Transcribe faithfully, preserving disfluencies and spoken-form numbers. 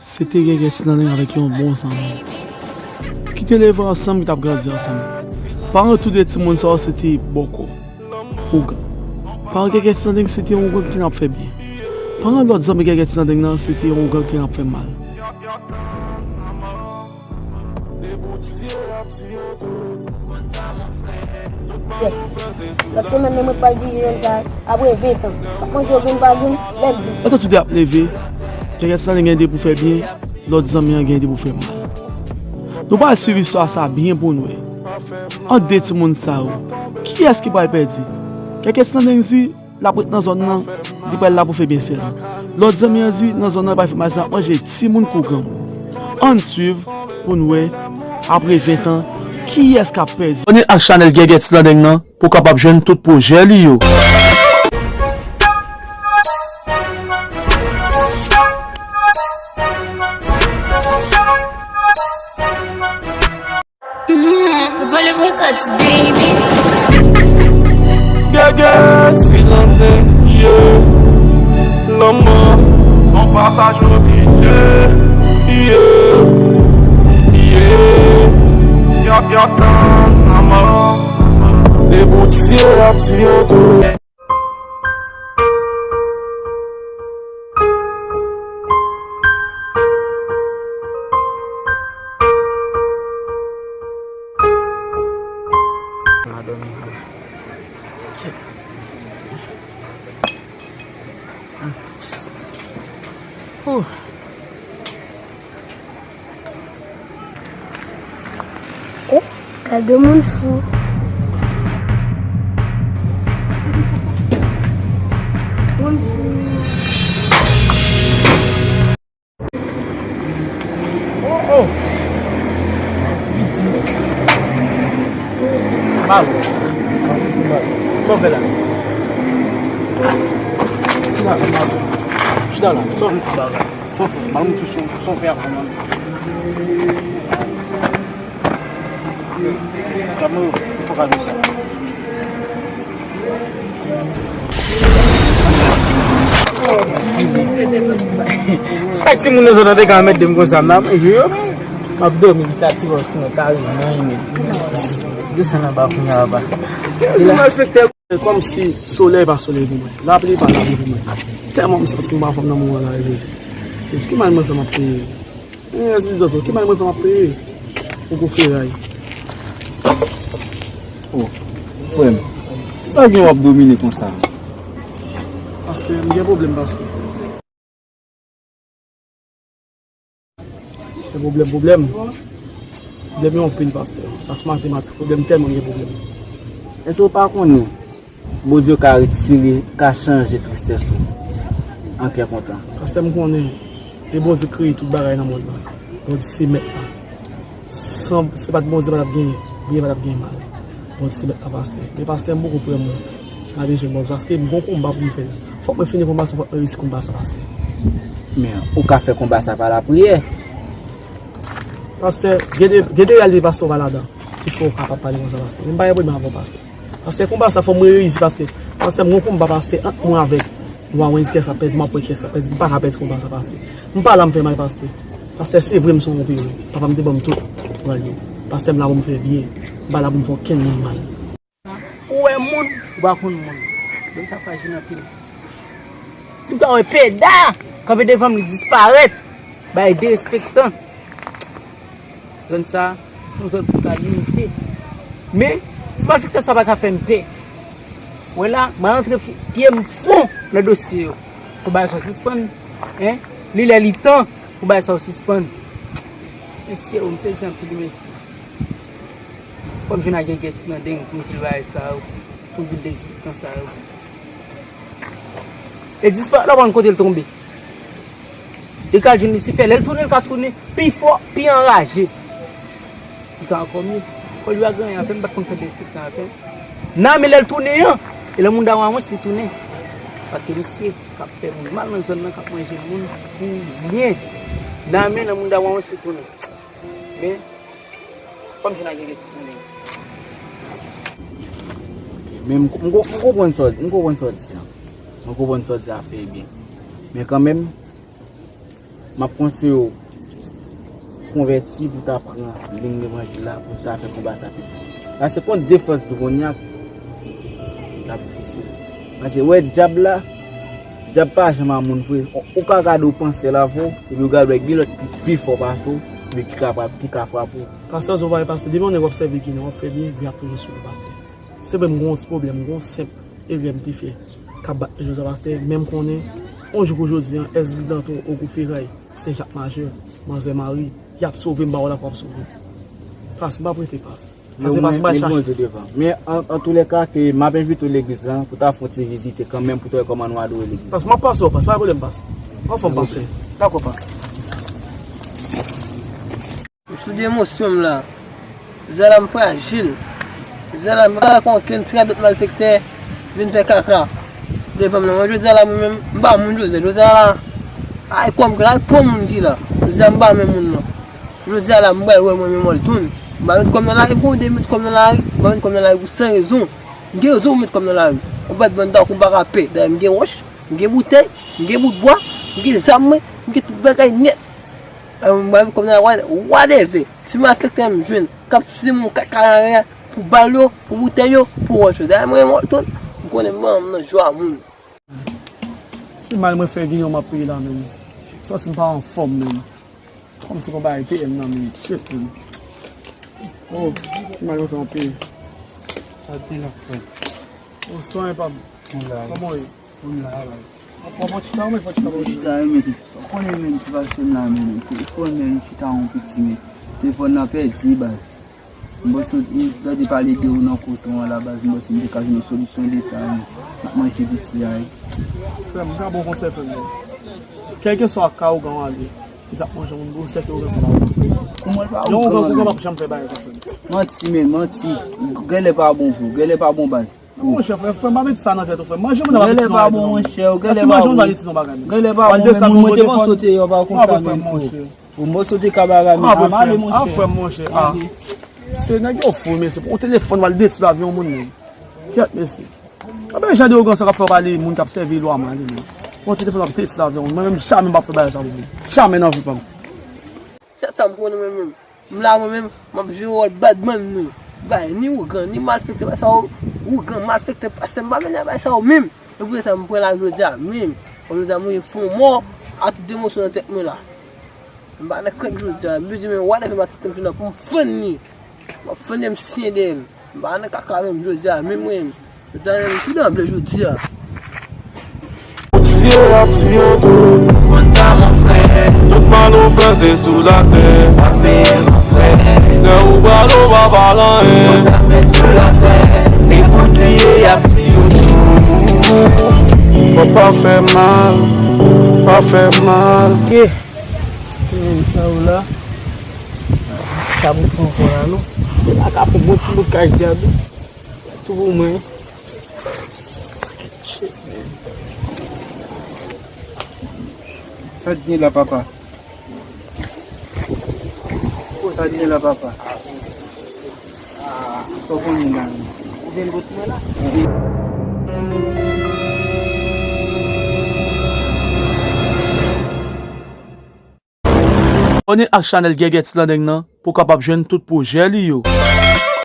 Se te Gègè Ti Nandeng avèk yon bon zanmi ki te leve ansanm, ki t ap grandi ansanm. Paran tou de timoun sa yo se te bòkò, ougan. Paran Gègè Ti Nandeng se te yon ougan ki te nan ap fè byen. Paran lòt zanmi Gègè Ti Nandeng nan se te yon ougan ki te nan ap fè mal. Lòt semèn, men mwen pral dirije jèn sa a, apre ven tan. M ap manje yo grenn pa grenn, lè m vin. Pandan tou de ap leve, Gègè Ti Nandeng gen de pou fè byen, lòt zanmi an gen de pou fè mal. Nou pral swiv istwa sa a byen pou n wè. Ant de timoun sa yo, kiyès ki pral pèdi? Gègè Ti Nandeng di, l ap ret nan zòn nan, li pral la pou fè byen sèlman. Lòt zanmi an di, nan zòn nan, li pral fè mal, se ap manje timoun kou granmoun. Ann swiv pou n wè, apre ven tan, kiyès k ap pèdi. Abòne ak chanèl Gègè Ti Nandeng nan pou w kapab jwenn tout pwojè li yo. Volume Records, baby. Gègè Ti Nandeng, yeah. Lanmò s on pasaj oblije, yeah, yeah. Y ap, y ap tann lanmò. Debout, tire ap tire tou. Whew. Oh, gade moun fou. Moun fou. Oh, oh. Mal. Sa w fè la? Chita la, mal. Chita la. Sa w vle ti bagay? Sa w fè? Mal moun sou son, son fè a kòman? Gade mwen, fòk a di sa. Chak timoun nan zòn nan te ka anmède m konsa, m ap jwe yo. M ap dòmi, li ta ti wòch mwen, kare nan ine. Desann anba kounye a, papa. Se la. Kòmsi solèy pa solèy pou mwen. Lapli pa lapli pou mwen. Tèlman m santi m pa anfòm nan moman la, Jezi. Jezi, ki mal mwen fè m ap peye? Eh, Espiritu Santo, ki mal mwen fè m ap peye? Poko feray. Oh, frè m, sa gen w ap domine konsa? Pastè, m gen pwoblèm, pastè. Gen pwoblèm, pwoblèm. Pwoblèm yo anpil, pastè. Sa se matematik, pwoblèm tèlman gen pwoblèm. Èske w pa konnen Bondye ka retire, ka chanje tristès ou an kè kontan? Pastè, m konnen, e Bondye kreye tout bagay nan mond lan. Bondye se mèt la. San, se pa t Bondye pa t ap genyen, byen pa t ap genyen mal. Bondye se mèt la, pastè. Men pastè, m poko prè mwen. M ale jwenn Bondye, paske m gon konba pou m fè. Fòk mwen fini konba sa, fòk mwen reyisi konba sa, pastè. Men, ou ka fè konba sa pa lapriyè. Pastè, gen de, gen de reyalite pastè ou pa ladan. Ki fè ou kapab pale konsa, pastè. Men m pa gen pwoblèm avè w, pastè. Pastè, konba sa fò mwen reyisi, pastè. Pastè, m gon konba, pastè, ant mwen avèk Wa Wendy, kiyès k ap pèdi, m ap wè kiyès k ap pèdi. M pa ka pèdi konba sa, pastè. M pa la m fè mal, pastè. Pastè, se vre m se yon pire. Papa m te ban m tout. Pastè, m la pou m fè byen. M pa la pou m fè okenn moun mal. Ou wè moun, ou pa konn moun. Zòn sa frajil anpil. Si m ta wè Peda kanpe devan m, li disparèt, bay derespektan. Zòn sa, se yon zòn pou ta limite. Men, ti malfektè sa pa ka fè m pè. Wè la, m al antre pye, pye m fon nan dosye yo. Pou bagay sa sispann, en, li lè li tan pou bagay sa yo sispann. Mesye, o, m sezi anpil, mesye. Fò m jwenn ak Gègè Ti Nandeng pou m di l bagay sa yo, pou m di l derespektan sa yo. E disparèt la, w pa konn kote l tonbe. Li ka jwenn Lisifè, lè l tounen, l ka tounen pi fò, pi anraje. Li ka ankò mye. Kò l yo a gen anyen avè m, m pa t konn fè derespektan avè l. Nan men lè l tounen an, e lè moun da w a mwens li tounen. Paske misye k ap fè moun mal nan zòn nan, k ap manje moun pou byen. Nan men nan moun da w a mwens li tounen. Men, fò m jwenn ak Gègè Ti Nandeng. Men m, m, m konprann sa w, m konprann sa w di a. M konprann sa w di a fè byen. Men kanmenm, M ap konseye w konvèti pou w ta pran liy levanjil la, pou w ta fè konba sa pi byen. Paske kont defans demonyak, l ap difisil. Paske wè dyab la, dyab pa janm a moun vre. Ou, ou ka gade w panse l avè w, epi w gade w gen lòt ki pi fò pase w, men ki ka frap-, ki ka frape w. Pastè Zovaye, pastè, depi yon nèg w ap sèvi Ginen, w ap fè byen, Byen ap toujou swiv ou, pastè. Se vre, m gen yon ti pwoblèm, m gen yon senp erè m te fè k ap bat mwen jodi a, pastè, men m konnen, yon jou kou jodi a, Èzli Danto, Ogou Feray, Sen Jak Majè, Manzè Mari, y ap sove m, ba w la pou ap sove m. Pas, m p ap rete, pas. Pase, pas, m bay chach. Bondye devan. Men, an, antoulèka, ke m ap envite w legliz lan pou ta fè yon ti vizite kanmenm, pou ta wè kòman nou adore legliz. Pas, m ap pase w, pas, pa gen pwoblèm, pas. Anfòm, pastè. Dakò, pas. M sou de emosyon m la. Jodi a la m frajil. Jodi a la m pa dakò ankenn ti radòt malfektè vin fè kaka devan m nan. Mwen jodi a la mwen menm m pa moun jodi a. Jodi a la ay kòm grenn, ay pon moun ki la. Jodi a m pa menm moun nan. Jodi a la m pral wè mwen menm Walton. M pa met kò m nan lari pou de met kò m nan lari. M pa met kò m nan lari pou san rezon. M gen rezon pou met kò m nan lari. Yon bad man tankou m pa ka pè. Dayè m gen wòch, m gen boutèy, m gen bout bwa, m gen zam mwen, m gen tout bagay nèt. Mwen menm kòm nan wad-, wadèvè. Ti malfektè m jwenn k ap simen yon kaka nan rè a pou bal yo, pou boutèy yo, pou wòch yo. Dayè mwen renmen w tout, m konnen m nan jwa moun. Ki mal mwen fè Ginen m ap peye la menm? Santi m pa anfòm menm. Kòmsi gon bagay peye m nan men shit menm. Oh, ki mal mwen fè m ap peye. Sa te la frè. Oh, sitwayen pa m. Kòman w ye? Moun la, baz. W ap pran chita, ou mèt pran chita, baz? Chita, wi, men. Ou konnen, men, sitiyasyon la, men. Telefòn, men, chita yon piti, men. Telefòn nan pèdi, baz. M panse, m tande pale de ou nan kote w an la, baz. M panse m te ka jwenn yon solisyon de sa, men. M ap manje piti a, wi. Frè m, m ka ba w konsèy, frè m, men. Kèlkeswa ka ougan w ale, li t ap manje moun, bon, sèke ougan sa la. Kòman l pa ougan, ougan, ougan p ap janm fè bagay sa, frè m. Manti, men, manti. Genlè pa bon, frè. Genlè pa bon, baz. Monchè, frè, frè, m pa met sa nan tèt ou, frè. Manje moun nan pa met sa nan tèt ou. Monchè, ou genlè pa bon. Èske manje moun pa met sa nan bagay? Genlè pa bon, men moun mwen te panse w te yon pa konsa menm tou. Ou mwen sote ka bagay, men a m ale, monchè. A, frè m, monchè, a. Se nèg yo fou, mesye. Pran telefòn, w al detwi lavi yon moun, men. Kyèt, mesye. Anben, jan de ougan sa k ap fè w pale moun k ap sèvi lwa mal, men. Pran telefòn, w ap detwi lavi yon moun. Mwen menm, jamè m p ap fè bagay sa pou moun. Jamè nan vi pa m. Se sa m konnen mwen menm. M la mwen menm, m ap jwe wòl badman nou. Bay, ni ougan, ni malfektè, bay sa yo. Ougan, malfektè, pastè, m pa vini a bay sa yo menm. E poutèt sa m pran la jodi a menm. Jodi a mwen fon mò a tout emosyon nan tèt mwen la. M pa nan krèk jodi a. M di men whatever malfektè m jwenn nan pou m fann li. M ap fann li, m siyen dèyè l. M pa nan kaka menm jodi a menm mwen menm. Jodi a menm m tou danble jodi a. Tiye ap tiye tou. Konn sa mon frè. Tout mal ou fè se sou latè. Pa peye mon frè. Lè ou pral ou pa pale anyen. Konn ap met sou latè. Li pou tiye ap tiye tou. Bon, pa fè mal. Pa fè mal. Ke men sa ou la. Sa pou fè ankò la non. Se la ka pou bon ti bout kay djab. Tou pou mwen. Sa t gen la, papa? Sa t gen la, papa? Ah, sa w konnen la. Ou vin kot mwen la? Abòne ak chanèl Gègèt Slandeng nan pou w kapab jwenn tout pwojè li yo.